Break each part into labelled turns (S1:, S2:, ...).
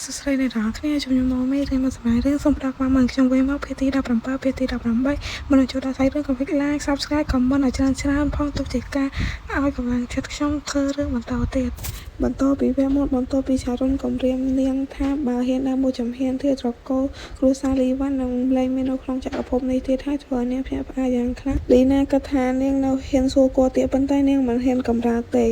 S1: សួស្តីអ្នកទាំងអស់គ្នាខ្ញុំខ្ញុំមកមេរៀនមកសម្រាប់រឿងសូមផ្ដល់ความមកខ្ញុំវិញមកភាគទី17ភាគទី18មុននឹងចូលដល់សាច់រឿងកុំភ្លេច like subscribe comment ឲ្យច្រើនច្រើនផងទុកជាការឲ្យកម្លាំងចិត្តខ្ញុំធ្វើរឿងបន្តទៀតបន្តពីវគ្គមុនបន្តពីឆារុនគម្រាមនាងថាបើហ៊ានដើរមួយចំហៀនទៀតត្រកូលគ្រួសារលីវ៉ាន់នឹងលែងមាននៅក្នុងចក្រភពនេះទៀតហើយធ្វើឲ្យនាងភ្ញាក់ផ្អើលយ៉ាងខ្លាំងលីណាគិតថានាងនៅហ៊ានសួរគាត់ទៀតប៉ុន្តែនាងមិនហ៊ានកម្រើកទេ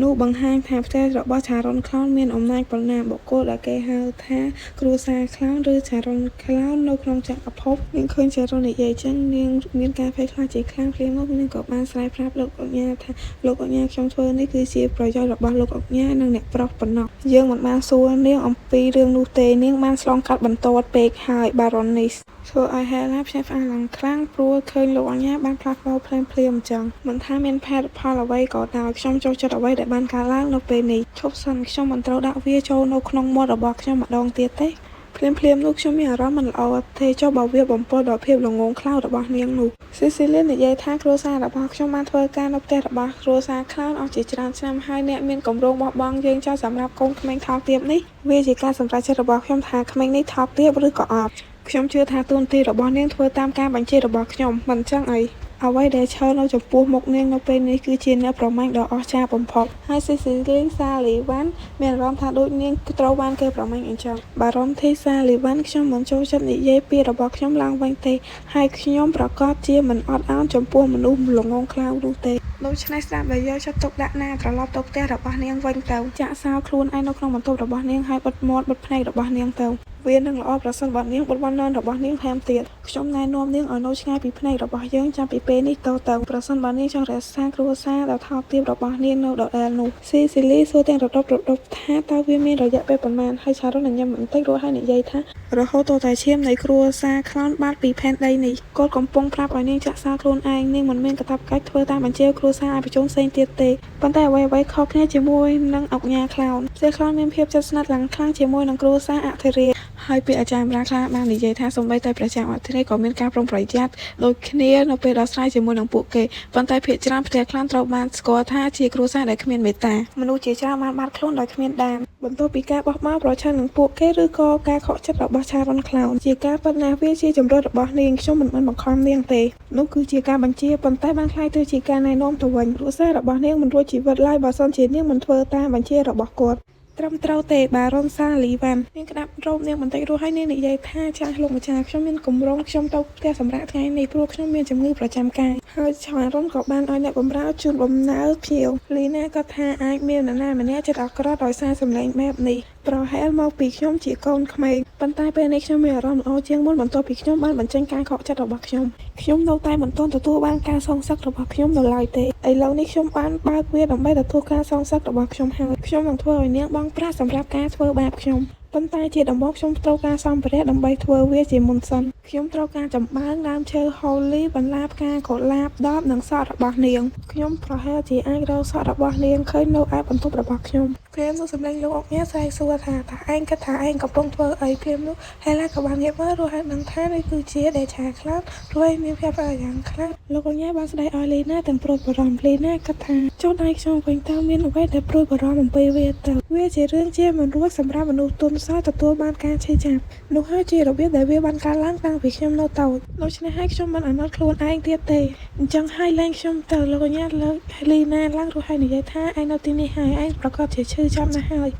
S1: នោះបង្ហាញថាផ្ទះរបស់ឆារុនក្លោនមានអំណាចប៉ុណ្ណាបុគ្គលដែលគេហៅថាគ្រួសារក្លោនឬឆារុនក្លោននៅក្នុងចក្រភពនាងឃើញឆារុននិយាយចឹងនាងមានការភ័យខ្លាចជាខ្លាំងភ្លាមនោះនាងក៏បានស្រែកប្រាប់លោកឧកញ៉ាថាលោកឧកញ៉ាខ្ញុំធ្វើនេះគឺជាប្រយោជន៍របស់លោកឧកញ៉ានិងអ្នកប្រុសប៉ុណ្ណោះយើងមិនបានសួរនាងអំពីរឿងនោះទេនាងបានឆ្លងកាត់បន្ទាត់ពេកហើយបារ៉ុននីសធ្វើឲ្យហេឡាភ្ញាក់ផ្អើលឡើងខ្លាំងព្រោះឃើញលោកអញ្ញាបានផ្លាស់ប្ដូរភ្លាមភ្លាមអញ្ចឹងមិនថាមានហេតុផលអ្វីក៏ដោយខ្ញុំចូលចិត្តអ្វីដែលបានកើតឡើងនៅពេលនេះឈប់សិនខ្ញុំមិនត្រូវដាក់វាចូលនៅក្នុងមាត់របស់ខ្ញុំម្ដងទៀតទេភ្លាមភ្លាមនោះខ្ញុំមានអារម្មណ៍មិនល្អទេចុះបើវាបំពុលដល់ភាពល្ងងខ្លៅរបស់នាងនោះស៊ីស៊ីលីននិយាយថាគ្រួសាររបស់ខ្ញុំបានធ្វើការនៅផ្ទះរបស់គ្រួសារក្លោនអស់ជាច្រើនឆ្នាំហើយអ្នកមានគម្រោងបោះបង់យើងចោលសម្រាប់កូនក្មេងថោកទាបនេះវាជាការសម្រេចចិត្តរបស់ខ្ញុំថាក្មេងនេះថោកទាបឬក៏អត់ខ្ញុំជឿថាទួនាទីរបស់នាងធ្វើតាមការបញ្ជារបស់ខ្ញុំមិនចឹងអីអ្វីដែលឈរនៅចំពោះមុខនាងនៅពេលនេះគឺជាអ្នកប្រមាញ់ដ៏អស្ចារ្យបំផុតហើយស៊ីស៊ីលីសាលីវ៉ាន់មានអារម្មណ៍ថាដូចនាងត្រូវបានគេប្រមាញ់អញ្ចឹងបារម្ភធីសាលីវ៉ាន់ខ្ញុំមិនចូលចិត្តនិយាយពីរបស់ខ្ញុំឡើងវិញទេហើយខ្ញុំប្រកាសជាមិនអត់ឱនចំពោះមនុស្សល្ងងខ្លៅនោះទេដូច្នេះស្ដាប់ដែលយកចិត្តទុកដាក់ណាត្រឡប់ទៅផ្ទះរបស់នាងវិញទៅចាក់សោខ្លួនឯងនៅក្នុងបន្ទប់របស់នាងហើយបិទមាត់បិទភ្នែករបស់នាងទៅវានឹងល្អប្រសិនបើនាងបិទវណ្ណរបស់នាងថែមទៀតខ្ញុំណែនាំនាងឲ្យនៅឆ្ងាយពីភ្នែករបស់យើងចាប់ពីពេលនេះតទៅប្រសិនបើនាងចង់រក្សាគ្រួសារដ៏ថោកទាបរបស់នាងនៅដដែលនោះស៊ីស៊ីលីសួរទាំងរដប់រដប់ថាតើវាមានរយៈពេលប៉ុន្មានហើយឆារុនញញឹមបន្តិចរួចហើយនិយាយថារហូតតតែឈាមនៃគ្រួសារក្លោនបាត់ពីផែនដីនេះគាត់កំពុងប្រាប់ឲ្យនាងចាក់សោខ្លួនឯងនាងមិនមានកាតព្វកិច្ចធ្វើតាមបញ្ជាគ្រួសារអភិជនផ្សេងទៀតទេប៉ុន្តែអ្វីអ្វីខុសគ្នាជាមួយនឹងអុកញ៉ាក្លោនផ្ទះក្លោនមានភាពជិតស្និទ្ធឡើងខ្លាំងជាមួយនឹងគ្រួសារអធិរាជហើយពាក្យអាចារ្យម្រាខ្លះបាននិយាយថាសូម្បីតែព្រះចៅអធិរាជក៏មានការប្រុងប្រយ័ត្នដូចគ្នានៅពេលដោះស្រាយជាមួយនឹងពួកគេប៉ុន្តែភាគច្រើនផ្ទះក្លោនត្រូវបានស្គាល់ថាជាគ្រួសារដែលគ្មានមេត្តាមនុស្សជាច្រើនបានបាត់ខ្លួនដោយគ្មានដានបន្ទាប់ពីការបោះបោរប្រឆាំងនឹងពួកគេឬក៏ការខកចិត្តរបស់ឆារុនក្លោនជាការពិតណាស់វាជាជម្រើសរបស់នាងខ្ញុំមិនបានបង្ខំនាងទេនោះគឺជាការបញ្ជាប៉ុន្តែបានក្លាយទៅជាការណែនាំទៅវិញគ្រួសាររបស់នាងមិនរួចជីវិតឡើយបើសិនជានាងមិនធ្វើតាមបញ្ជារបស់គាត់ត្រឹមត្រូវទេបារុនសាលីវ៉ាន់នាងក្តាប់រោមនាងបន្តិចរួចហើយនាងនិយាយថាចាស់លោកម្ចាស់ខ្ញុំមានគម្រោងខ្ញុំទៅផ្ទះសម្រាប់ថ្ងៃនេះព្រោះខ្ញុំមានជំងឺប្រចាំកាយហើយឆារុនក៏បានឲ្យអ្នកបម្រើជូនបំណើភ្ញៀវលីណាក៏ថាអាចមាននរណាម្នាក់ចិត្តអាក្រក់ដោយសារសម្លេងបែបនេះប្រហែលមកពីខ្ញុំជាកូនក្មេងប៉ុន្តែពេលនេះខ្ញុំមានអារម្មណ៍ល្អជាងមុនបន្ទាប់ពីខ្ញុំបានបញ្ចេញការខកចិត្តរបស់ខ្ញុំខ្ញុំនៅតែមិនទាន់ទទួលបានការសងសឹករបស់ខ្ញុំនៅឡើយទេឥឡូវនេះខ្ញុំបានបើកវាដើម្បីទទួលការសងសឹករបស់ខ្ញុំហើយខ្ញុំនឹងធ្វើឲ្យនាងបង់ប្រាក់សម្រាប់ការធ្វើបាបខ្ញុំប៉ុន្តែជាដំបូងខ្ញុំត្រូវការសម្ភារៈដើម្បីធ្វើវាជាមុនសិនខ្ញុំត្រូវការចំបើងដើមឈើ Holly បន្លាផ្កាកុលាបដបនិងសក់របស់នាងខ្ញុំប្រហែលជាអាចរកសក់របស់នាងឃើញនៅឯបន្ទប់របស់ខ្ញុំភ្លាមនោះសម្លេងលោកអុកញ៉ាស្រែកសួរថាតើឯងគិតថាឯងកំពុងធ្វើអីភ្លាមនោះហេឡាក៏បានងាកមើលរួចហើយដឹងថានេះគឺជាដេឆាខ្លាំងរួចមានភាពផ្អើលយ៉ាងខ្លាំងលោកអុកញ៉ាបានស្ដីឲ្យលីណាទាំងព្រួយបារម្ភលីណាគិតថាចុះដៃខ្ញុំវិញតើមានអ្វីដែលព្រួយបារម្ភអំពីវាទៅវាជារឿងជាមិនរួចសម្រាប់មនុស្សទុនសោយទទួលបានការឈឺចាប់នោះហើយជារបៀបដែលវាបានកើតឡើងតាំងពីខ្ញុំនៅតូចដូច្នេះហើយខ្ញុំមិនអាណិតខ្លួនឯងទៀតទេអញ្ចឹងហើយលែងខ្ញុំទៅលោកអញ្ញាលើកលីណាឡើងរួចហើយនិយាយថាឯងនៅទីនេះហើយឯងប្រកាសជាឈឺចាប់ណាស់ហើ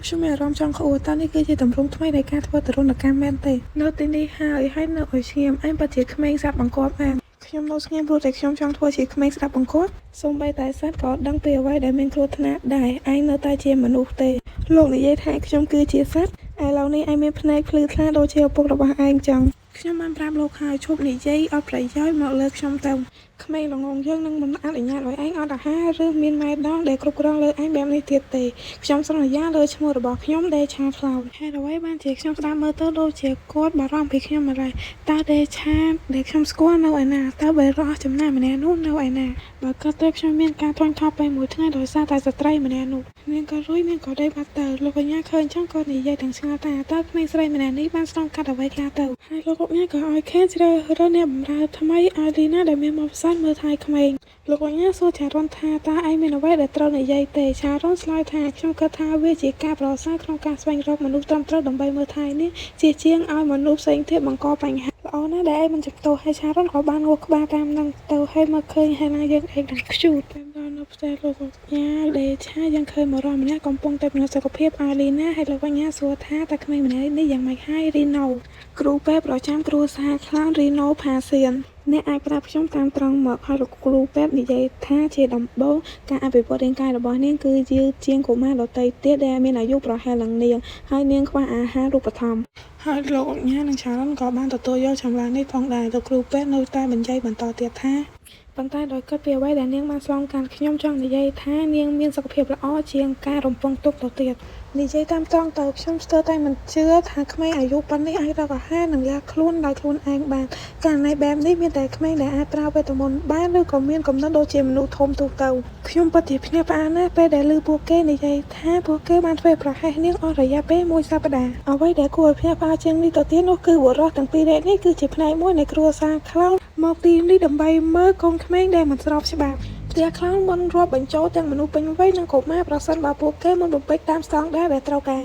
S1: យខ្ញុំមានអារម្មណ៍ចង់ក្អួតតើនេះគឺជាទម្រង់ថ្មីនៃការធ្វើទរណកម្មមែនទេនៅទីនេះហើយហើយនៅឲ្យឈាមឯងពិតជាក្មេងស្ដាប់បង្គាប់មែនខ្ញុំនៅស្ងៀមព្រោះតែខ្ញុំចង់ធ្វើជាក្មេងស្ដាប់បង្គាប់សូម្បីតែសត្វក៏ដឹងពីអ្វីដែលមានគ្រោះថ្នាក់ដែរឯងនៅតែជាមនុស្សទេលោកនិយាយថាខ្ញុំគឺជាសត្វឥឡូវនេះឯងមានភ្នែកភ្លឺថ្លាដូចជាឪពុករបស់ឯងចឹងខ្ញុំបានប្រាប់លោកហើយឈប់និយាយអត់ប្រយោជន៍មកលើខ្ញុំទៅក្មេងល្ងងយើងនឹងមិនអនុញ្ញាតឲ្យឯងអត់អាហារឬមានម៉ែដងដែលគ្រប់គ្រងលើឯងបែបនេះទៀតទេខ្ញុំសន្យាលើឈ្មោះរបស់ខ្ញុំដេឆាខ្លោចហេតុអ្វីបានជាខ្ញុំស្ដាប់មើលទៅដូចជាគាត់បារម្ភពីខ្ញុំម្ល៉េះតើដេឆាដែលខ្ញុំស្គាល់នៅឯណាតើបេរោះចំណាស់ម្នាក់នោះនៅឯណាបើគាត់ទៅខ្ញុំមានការធុញថប់ไปមួយថ្ងៃដោយសារតែស្ត្រីម្នាក់នោះនាងក៏រួយនាងក៏ដេកបាត់ទៅលោកកញ្ញាឃើញចឹងក៏និយាយទាំងឆ្ងល់ថាតើក្មេងស្រីម្នាក់នេះបានស្លងកាត់អ្វីខ្លះទៅហើយលោកកញ្ញាក៏ឲ្យខេនជ្រើសរើសអ្នកបម្រើថ្មីឲ្យលីណាដែលមានមកផ្សាយមើលថែក្មេង លោកឧកញ៉ាសួរឆារុនថាតើឯងមានអ្វីដែលត្រូវនិយាយទេឆារុនឆ្លើយថាខ្ញុំគិតថាវាជាការប្រសើរក្នុងការស្វែងរកមនុស្សត្រឹមត្រូវដើម្បីមើលថែនាងជាជាងឲ្យមនុស្សផ្សេងទៀតបង្កបញ្ហាល្អណាស់ដែលឯងមិនជំទាស់ហើយឆារុនក៏បានងក់ក្បាលតាមនឹងទៅហើយមកឃើញហេឡាយើងឯងដល់ខ្ជូតពេលដល់នៅផ្ទះលោកឧកញ៉ាដេឆាយើងឃើញមករម្នាក់កំពុងតែពិនិត្យសុខភាពឲ្យលីណាហើយលោកឧកញ៉ាសួរថាតើក្មេងម្នាក់នេះយ៉ាងម៉េចហើយរីណូគ្រូពេទ្យប្រចាំគ្រួសារខ្លោនរីណូផាសៀនអ្នកអាចប្រាប់ខ្ញុំតាមត្រង់មកហើយលោកគ្រូពេទ្យនិយាយថាជាដំបូងការអភិវឌ្ឍរាងកាយរបស់នាងគឺយឺតជាងកុមារដទៃទៀតដែលមានអាយុប្រហែលនឹងនាងហើយនាងខ្វះអាហារូបត្ថម្ភហើយលោកឧកញ៉ានិងឆារុនក៏បានទទួលយកចម្លើយនេះផងដែរលោកគ្រូពេទ្យនៅតែបញ្ជាក់បន្តទៀតថាប៉ុន្តែដោយគិតពីអ្វីដែលនាងបានឆ្លងកាត់ខ្ញុំចង់និយាយថានាងមានសុខភាពល្អជាងការរំពឹងទុកទៅទៀតនិយាយតាមត្រង់ទៅខ្ញុំស្ទើរតែមិនជឿថាក្មេងអាយុប៉ុណ្នេះអាចរកអាហារនិងលះខ្លួនដោយខ្លួនឯងបានករណីបែបនេះមានតែក្មេងដែលអាចប្រើវេទមន្តបានឬក៏មានគំនិតដូចជាមនុស្សធំទូទៅខ្ញុំពិតជាភ្ញាក់ផ្អើលណាស់ពេលដែលឮពួកគេនិយាយថាពួកគេបានធ្វើប្រហែសនាងអស់រយៈពេលមួយសប្តាហ៍អ្វីដែលគួរឲ្យភ្ញាក់ផ្អើលជាងនេះទៅទៀតនោះគឺបុរសទាំងពីរនាក់នេះគឺជាផ្នែកមួយនៃគ្រួសារខ្លោចមកទីនេះដើម្បីមើលកូនក្មេងដែលមិនស្របច្បាប់ផ្ទះខ្លោងមិនរាប់បញ្ចូលទាំងមនុស្សពេញវ័យនិងកុមារប្រសិនបើពួកគេមិនបំពេញតាមស្តង់ដារដែលត្រូវកា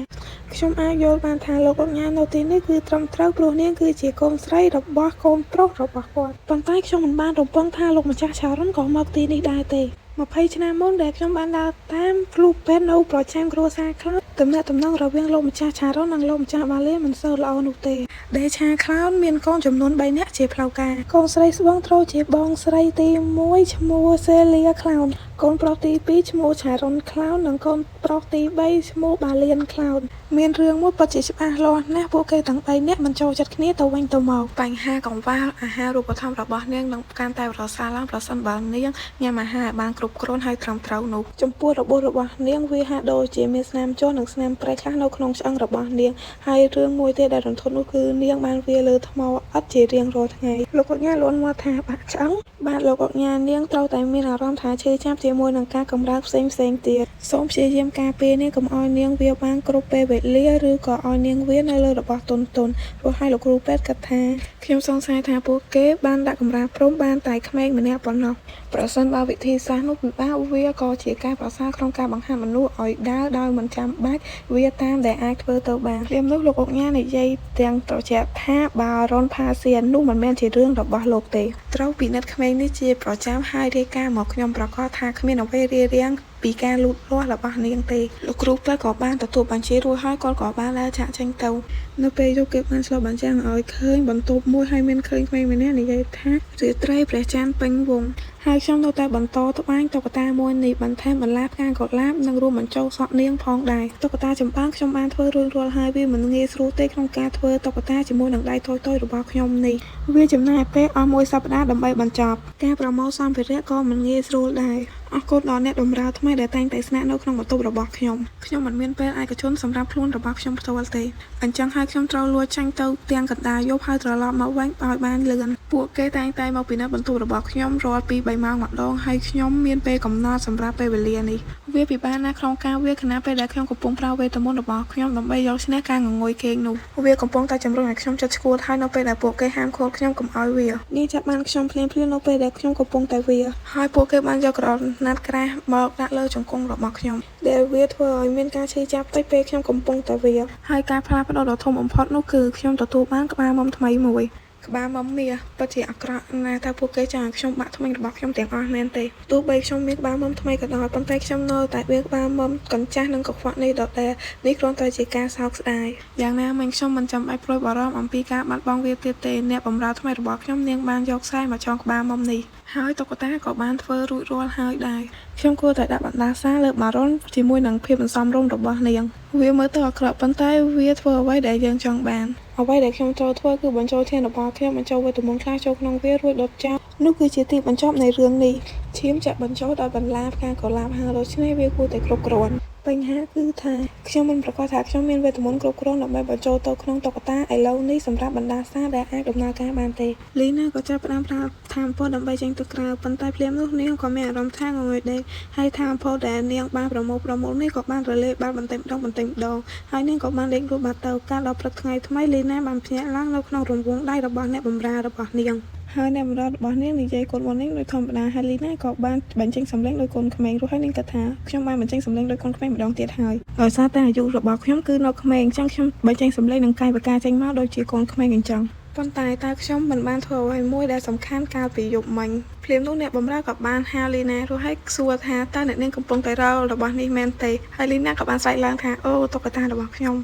S1: រខ្ញុំអាចយល់បានថាលោកឧកញ៉ានៅទីនេះគឺត្រឹមត្រូវព្រោះនាងគឺជាកូនស្រីរបស់កូនប្រុសរបស់គាត់ប៉ុន្តែខ្ញុំមិនបានរំពឹងថាលោកម្ចាស់ឆារុនក៏មកទីនេះដែរទេ20ឆ្នាំមុនដែលខ្ញុំបានដើរតាមគ្រូពេទ្យនៅប្រចាំគ្រួសារខ្លោចទំនាក់ទំនងរវាងលោកម្ចាស់ឆារុននិងលោកម្ចាស់បាលីមិនសូវល្អនោះទេដេឆាខ្លោនមានកូនចំនួន3នាក់ជាផ្លូវការកូនស្រីស្បងត្រូវជាបងស្រីទី1ឈ្មោះសេលៀខ្លោនកូនប្រុសទី2ឈ្មោះឆារុនខ្លោននិងកូនប្រុសទី3ឈ្មោះបាលៀនខ្លោនមានរឿងមួយពិតជាច្បាស់លាស់ណាស់ពួកគេទាំង3នាក់មិនចូលចិត្តគ្នាទៅវិញទៅមកបញ្ហាកង្វះអាហារូបត្ថម្ភរបស់នាងនឹងកាន់តែប្រសើរឡើងប្រសិនបើនាងញ៉ាំអាហារឲ្យបានគ្រប់គ្រាន់ហើយត្រឹមត្រូវនោះចំពោះរបួសរបស់នាងវាហាក់ដូចជាមានស្នាមជ័រនិងស្នាមប្រេះខ្លះនៅក្នុងឆ្អឹងរបស់នាងហើយរឿងមួយទៀតដែលរន្ធត់នោះគឺនាងបានវាលើថ្មឥដ្ឋជារៀងរាល់ថ្ងៃលោកឧកញ៉ាលន់មកថាបាក់ឆ្អឹងបាទលោកឧកញ៉ានាងត្រូវតែមានអារម្មណ៍ថាឈឺចាប់ជាមួយនឹងការកម្រើកផ្សេងផ្សេងទៀតសូមព្យាយាមការពារនាងកុំឲ្យនាងវាបានគ្រប់ពេលវេលាឬក៏ឲ្យនាងវានៅលើរបស់ទន់ទន់ព្រោះហើយលោកគ្រូពេទ្យគិតថាខ្ញុំសង្ស័យថាពួកគេបានដាក់កម្រាលព្រំបានតែក្មេងម្នាក់ប៉ុណ្ណោះប្រសិនបើវិធីសាស្ត្រនោះពិបាកវាក៏ជាការប្រសើរក្នុងការបង្ហាត់មនុស្សឲ្យដើរដោយមិនចាំបាច់វាតាមដែលអាចធ្វើទៅបានភ្លាមនោះលោកឧកញ៉ានិយាយទាំងត្រជាក់ថាបារុនផាសៀននោះមិនមែនជារឿងរបស់លោកទេត្រូវពិនិត្យក្មេងនេះជាប្រចាំហើយរាយការណ៍មកខ្ញុំប្រកាសថាគ្មានអ្វីរារាំងពីការលូតលាស់របស់នាងទេលោកគ្រូពេទ្យក៏បានទទួលបញ្ជារួចហើយគាត់ក៏បានដើរចាកចេញទៅនៅពេលយប់គេបានឆ្លុះបញ្ចាំងឲ្យឃើញបន្ទប់មួយហើយមានឃើញក្មេងម្នាក់និយាយថារាត្រីព្រះច័ន្ទពេញវង់ហើយខ្ញុំនៅតែបន្តត្បាញតុក្កតាមួយនេះបន្ថែមបន្លាផ្កាកុលាបនិងរួមបញ្ចូលសក់នាងផងដែរតុក្កតាចម្បាំងខ្ញុំបានធ្វើរួចរាល់ហើយវាមិនងាយស្រួលទេក្នុងការធ្វើតុក្កតាជាមួយនឹងដៃតូចៗរបស់ខ្ញុំនេះវាចំណាយពេលអស់មួយសប្តាហ៍ដើម្បីបញ្ចប់ការប្រមូលសម្ភារៈក៏មិនងាយស្រួលដែរអរគុណដល់អ្នកបម្រើថ្មីដែលតែងតែស្នាក់នៅក្នុងបន្ទប់របស់ខ្ញុំខ្ញុំមិនមានពេលឯកជនសម្រាប់ខ្លួនរបស់ខ្ញុំផ្ទាល់ទេអញ្ចឹងហើយខ្ញុំត្រូវលួចចេញទៅទាំងកណ្ដាលយប់ហើយត្រឡប់មកវិញឲ្យបានលឿនពួកគេតែងតែមកពិនិត្យបន្ទប់របស់ខ្ញុំរាល់ពី3ម៉ោងម្ដងហើយខ្ញុំមានពេលកំណត់សម្រាប់ពេលវេលានេះវាពិបាកណាស់ក្នុងការវាខណៈពេលដែលខ្ញុំកំពុងប្រើវេទមន្តរបស់ខ្ញុំដើម្បីយកឈ្នះការងងុយគេងនោះវាកំពុងតែជំរុញឲ្យខ្ញុំចិត្តឈួតហើយនៅពេលដែលពួកគេហាមឃាត់ខ្ញុំកុំឲ្យវានាងចាប់បានខ្ញុំភ្លាមៗនៅពេលដែលខ្ញុំកំពុងតែវាហើយពួកគេបានយកក្រណាត់ក្រាស់មកដាក់លើជង្គង់របស់ខ្ញុំដែលវាធ្វើឲ្យមានការឈឺចាប់តិចពេលខ្ញុំកំពុងតែវាហើយការផ្លាស់ប្ដូរដ៏ធំបំផុតនោះគឺខ្ញុំទទួលបានក្បាលមុំថ្មីមួយក្បាលមុំមាសពិតជាអាក្រក់ណាស់តើពួកគេចង់ឲ្យខ្ញុំបាក់ធ្មេញរបស់ខ្ញុំទាំងអស់មែនទេទោះបីខ្ញុំមានក្បាលមុំថ្មីក៏ដោយប៉ុន្តែខ្ញុំនៅតែមានក្បាលមុំកញ្ចាស់និងកខ្វក់នេះដដែលនេះគ្រាន់តែជាការសោកស្ដាយយ៉ាងណាមិញខ្ញុំមិនចាំបាច់ព្រួយបារម្ភអំពីការបាត់បង់វាទៀតទេអ្នកបម្រើថ្មីរបស់ខ្ញុំនាងបានយកខ្សែមកចងក្បាលមុំនេះហើយតុក្កតាក៏បានធ្វើរួចរាល់ហើយដែរខ្ញុំគួរតែដាក់បណ្ដាសាលើបារុនជាមួយនឹងភាពមិនសមរម្យរបស់នាងវាមើលទៅអាក្រក់ប៉ុន្តែវាធ្វើអ្វីដែលយើងចង់បានអ្វីដែលខ្ញុំត្រូវធ្វើគឺបញ្ចូលធានរបស់ខ្ញុំបញ្ចូលវេទមន្តខ្លះចូលក្នុងវារួចដុតចោលនោះគឺជាទីបញ្ចប់នៃរឿងនេះឈាមចាក់បញ្ចូលដោយបន្លាផ្កាកុលាបហើយដូច្នេះវាគួរតែគ្រប់គ្រាន់បញ្ហាគឺថាខ្ញុំមិនប្រកាសថាខ្ញុំមានវេទមន្តគ្រប់គ្រាន់ដើម្បីបញ្ចូលទៅក្នុងតុក្កតាឥឡូវនេះសម្រាប់បណ្ដាសាដែលអាចដំណើរការបានទេលីណាក៏ចាប់ផ្ដើមប្រើថាមពលដើម្បីចេញទៅក្រៅប៉ុន្តែភ្លាមនោះនាងក៏មានអារម្មណ៍ថាងងុយដេកហើយថាមពលដែលនាងបានប្រមូលនេះក៏បានរលាយបាត់បន្តិចម្ដងហើយនាងក៏បានដេកលក់បាត់ទៅកាលដល់ព្រឹកថ្ងៃថ្មីលីណាបានភ្ញាក់ឡើងនៅក្នុងរង្វង់ដៃរបស់អ្នកបម្រើរបស់នាង ហើយអ្នកបម្រើរបស់នាងនិយាយ Good morning ដូចធម្មតាហើយលីណាក៏បានបញ្ចេញសំឡេងដូចកូនក្មេងរួចហើយនាងគិតថាខ្ញុំបានបញ្ចេញសំឡេងដូចកូនក្មេងម្ដងទៀតហើយដោយសារតែអាយុរបស់ខ្ញុំគឺនៅក្មេងអញ្ចឹងខ្ញុំបញ្ចេញសំឡេងនិងកាយវិការចេញមកដូចជាកូនក្មេងអញ្ចឹងប៉ុន្តែតើខ្ញុំមិនបានធ្វើអ្វីមួយដែលសំខាន់កាលពីយប់មិញភ្លាមនោះអ្នកបម្រើក៏បានហៅលីណារួចហើយសួរថាតើអ្នកនាងកំពុងតែរករបស់នេះមែនទេហើយលីណាក៏បានស្រែកឡើងថាអូតុក្កតារបស់ខ្ញុំ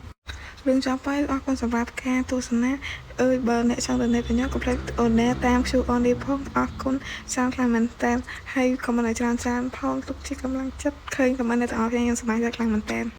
S1: រឿងចប់ហើយអរគុណសម្រាប់ការទស្សនាអើយបើអ្នកចង់ donate ខ្ញុំកុំភ្លេច donate តាម QR នេះផងអរគុណច្រើនខ្លាំងមែនតើហើយ comment ឲ្យច្រើនច្រើនផងទុកជាកម្លាំងចិត្តឃើញ comment អ្នកទាំងអស់គ្នាខ្ញុំសប្បាយចិត្តខ្លាំងមែនតើ។